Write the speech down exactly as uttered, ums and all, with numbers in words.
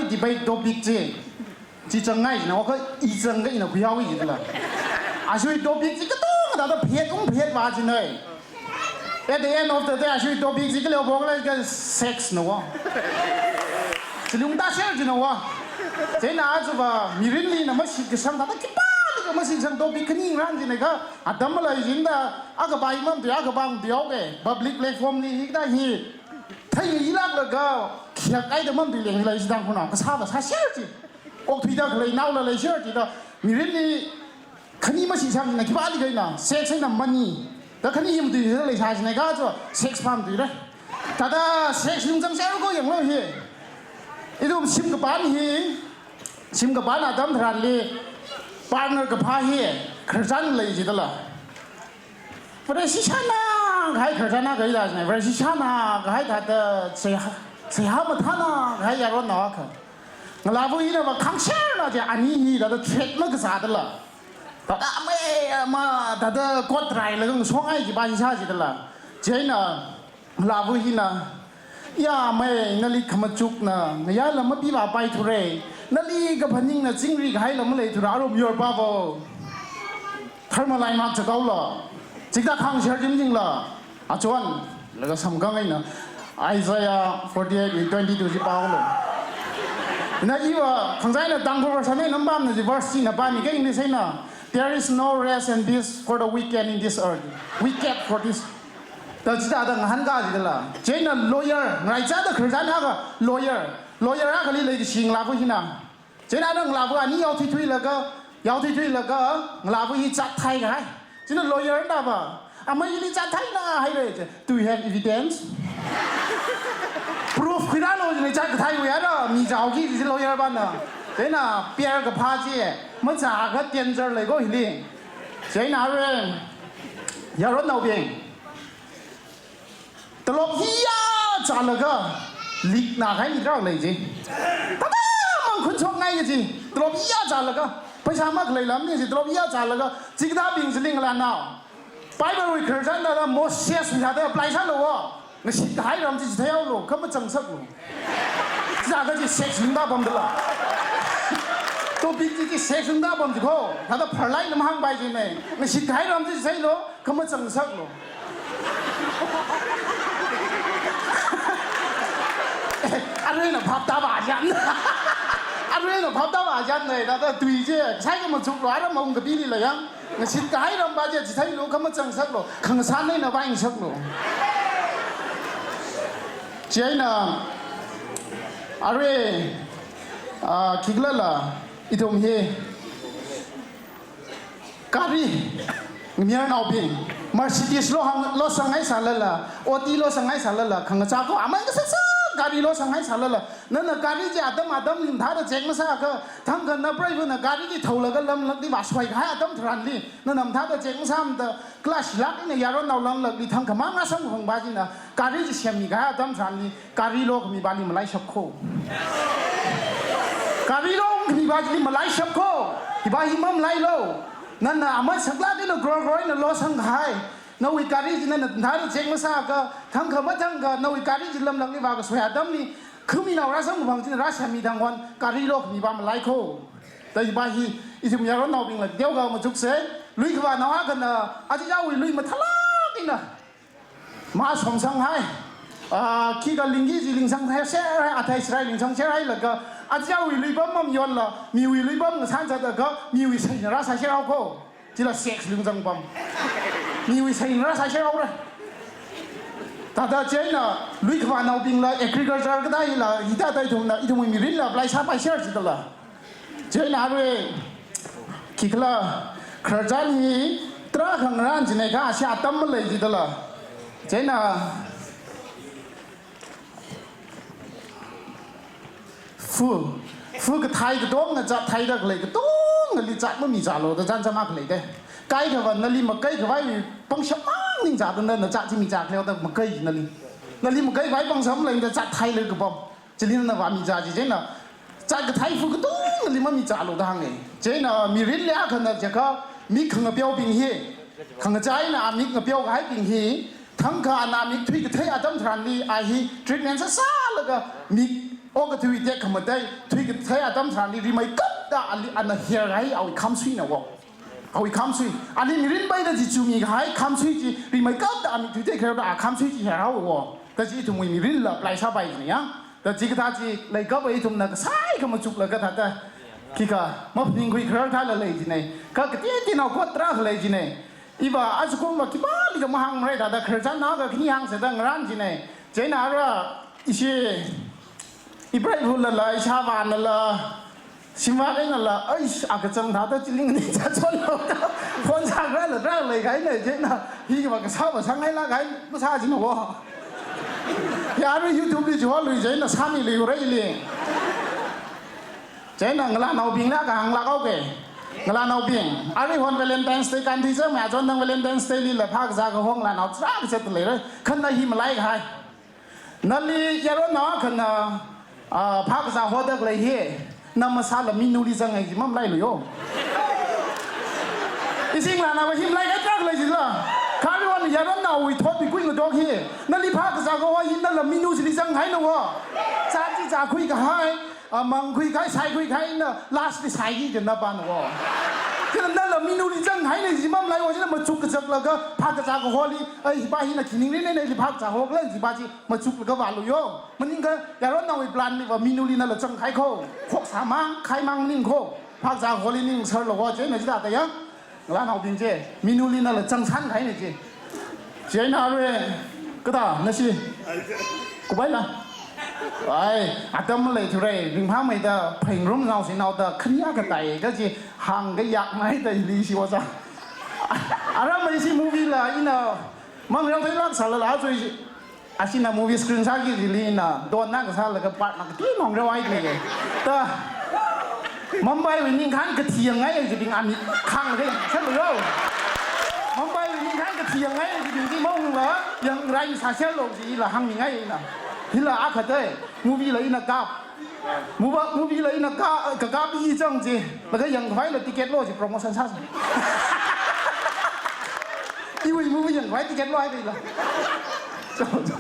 debate topic chi, chi changngai jina, waka i changka ina khuihaowa jidala. Ashiwui topic chi katonga thāda phet ung phet vā jinai. At the end of the day, ashiwui topic chi khaleo phoklaga sex na wa. Chili ungta share jina wa. Chieina aja va mirinli na mashitkasang thāda khipālikha mashitkasang topic khani ngarān jina kha, atam malei jida, akha bai mamtui, akha bangtui, okay. Public platform li hikathā hi theilāklaga, khiak kaida mamtui leng lei jidang khona, kasā va sāser chi. Okthuida khalei naola leiser chida, mirinli khani mashitkasang na khipālikha ina, sex eina money. Da khani himtui leisā jina kha jo, sex pamtui re. Thāda sex lungzang ser ko yanglu hi. Ithum shim kapam hi, shim kapam atam tharanli, partner kaphā hi, khararchan lei jidala. Vareshi shānā kahai khararchan akha leida jina, vareshi shānā kahai thāda, seihā, seihā mathānā kahai yaronnao akha. Ngalāva hina va khangserna je, ani hi thāda threat makasā dala. Thāda amei ama thāda kot railaga ngasongai jiva hi sā jidala. Chieina ngalāva hina, ya mei, nali khamachukna ngayā lam mapivāpaithura. Nali kaphaningna chingri kahai lam maleithura, arum yorpā vo. Tharmalai mak chakaolo. Chikathā khangser jim jingla. Achon, laga samkang eina Isaiah forty-eight wui twenty-two chi paolo. Na iva, khangzaina Tangkhul version eina pamna chi verse china pami kha English eina. "There is no rest and peace for the wicked in this earth." Wicked for this. Da chithāda ngahānka jidala. Chieina lawyer, ngaraichāda khararchan akha lawyer. Lawyer akhali leikashi ngalāva hina. Chieina ngalāva ani yaothuithuilaga, yaothuithuilaga, ngalāva hi chat thai kahai. Chieina lawyer na va, amei ili chat thaina haira je. "Do you have evidence?" Proof khuirālu jina, chat kathaiwui ara, mi jaoki ji lawyer vana. Chieina pair kaphā chi, machā akha danger lei ko hili. Chieina are, yaronnaobing. Tolop hiya zālaga, likna kahai mi tarākha lei ji. Thāda mang khunchokngai ji. Tolop hiya zālaga, paisa makhalei lamli ji, tolop hiya zālaga, chikathābing chili ngalānao. Bible wui khararchan thāda Moses wui thāda apply sālu wo. Ngashit kahai ram chi chitheihaolu, khamachang saklu. Chithākha chi sex lungda pam dala. Topic chi chi sex lungda pam ji ko. Thāda pharlai lam hāngpai jina. Ngashit kahai ram chi chitheilu, khamachang saklu. Aruina phap tāva jan. Aruina phap tāva jan nei, thāda tui je, sai khamachuklu, ara maung kapili la yang. Ngashit kahai ram va je, chitheilu, khamachang saklu, khangasān eina vāyang saklu. Chieina, are, ah, khikhala la, ithum hi, gari, mayarnaobing, Mercedes lo hāng, losang haisālala, Audi losang haisālala, khangachā ko, amei kasāsā, gari losang haisālala, nana gari chi atam atamli mathāda check masāakha, thangkha na preiva̱na gari chi thaolaga lamlakli vāshoi kahai atam tharanli, nana mathāda check masāmada, clash lak eina yaronnao lamlakli thangkhamang asang hongva china, gari chi semmi kahai atam tharanli, gari lokhami vali malaishap ko. Gari lokhami vali malaishap ko. Hiva hi mamalailo. Nana amei saklak eina gror gror eina losang kahai. Nawui gari chi nana thāda check masāakha, thangkha mathangkha, nawui gari chi lamlakli vākasoi atamli, khaminao rāsang vang china rāsemmi thang hon, gari lokhami va malai ko. Da hiva hi, ithum yaronnaobingla, teokha machuksa, lui khavānao akhana, achichāwui lui mathālak eina. Mashomsang hai. Ah, khikha lingki chi lingsang hai, ser hai, athei serai lingsang ser hailaga, achichāwui lui pam mamayonla, miwui lui pam ngasān zatlaga, miwui seina rāsāser hao ko. Chila sex lungzang pam. Miwui seina rāsāser haora. Thāda chieina, lui khavānaobingla, agriculture kathā hila, hithāda ithumna, ithumwui mirinla, apply sāpaiser jidala. Chieina arui, khikhala, khararchan hi, tarākha ngarān jina kha, ashi atam malei jidala. Chieina, fu, fu kathai katonga chat thaida khalei katongali chat mamichālu da chānjam akha lei de. Kaikhava nali makai khavai pangshap mang ningchāda na chat chi michā khaleo da makai nali. Nali makai khavai pangshap leida chat thailei kapam. Chili nana vāmichā chi chieina, chat kathai fu katongali mamichālu da hānga. Chieina mirinli akhana jiakha, mik khangapeobing hi, khangachā eina amik ngapeo kahaibing hi, thangkha ana mik thuikathei atam tharanli a hi treatment sāsālaga mik Okathui tekhamatei, thuikathei atam tharanli rimeikapta ali ana herhai awui khamsuina wo. Awui khamsui. Ali mirin paida chi chungmihai khamsui chi rimeikapta ami thuitekharda a khamsui chi herhao wo. Kaji ithumwui mirinla apply sāpai jina ya. Kaji kathā chi leikapa ithumna kasai kamachuklaga thāda. Khikha, maphaningkhui kharar thāla lei jina. Kha kateoteonao kotara lei jina. Iva ajakumva khipālikha mahāngmarai thāda khararchan naga khani hāngsāda ngarān jina. Chieina ara ishi ipreivālala, ishāvānala, shimvāteinala, aish, akachang thāda chilingni chachonlo da. Phone sāngarāla rālei kahaina, chieina, hiva kasāva sāngaila kahai, masā jina wo. Ya ara YouTube li chiholui chieina sāmiluira ili. Chieina ngalānaobingla kahānglāk haoke. Ngalānaobing, arihon Valentine's Day kānthui chang machon nang Valentine's Day lila phākazā kaho ngalānao tarākha zatda leira. Kha na hi malaikahai. Nali yaronnao akhana, ah, phākazā hoda khalei hi, na masāla minuli zanghai chi mamalailu yo. Ishi ngalānaova hi malaikahai tarākha lei jila. Kha arihon yaronnaowui thotwui kuingatok hi, nali phākazā kaho hi nala minu chili zanghaina wo. Zat chi zākhui kahai, ah, mangkhui kahai, saikhui kahai na last li saiki jina pāna wo. Chieina nala minuli zanghaina chi mamalai wo, chieina machuk kachaklaga phākazā kaholi, ai, hipa hina khi ningrin eina ili phākazā hokhala jipa chi machuklaga vālu yo. Maningakha yaronnaowui plan liva minuli nala zangkahai kho. Khoksā mang, khai mang maning kho. Phākazā kaholi ningsārlu wo, chieina chithāda ya. Ngalānaobing chi, minuli nala zangsān kahaina chi. Chieina arui, kathā, nashi. Kupaila. Ai, atam maleithura, ringphāmeida, phaingarumnao shinaoda, khania katai, kaji, hāngkayākmeida, ili shi oja. Aram ishi movie la, ina, mangrao theilāk sālala, aja ishi. Ashina movie screen sāki chili ina, donna kasālaga part na kati nongrao ai ni. Ta, Mumbai wui ningkhān kathi yangngai jibing ami khāngre, sālu yo. Mumbai wui ningkhān kathi yangngai jibing chi maungla, yangrai sāserlo jila hāngningai ina. Hila akha dei, movie la ina kap. Movie, movie la ina ka, kakap i zang chi. Laga yangkhavaila ticket lo chi promotion sā. Iwui movie yangkhavai ticket lo ai dei la. So, so.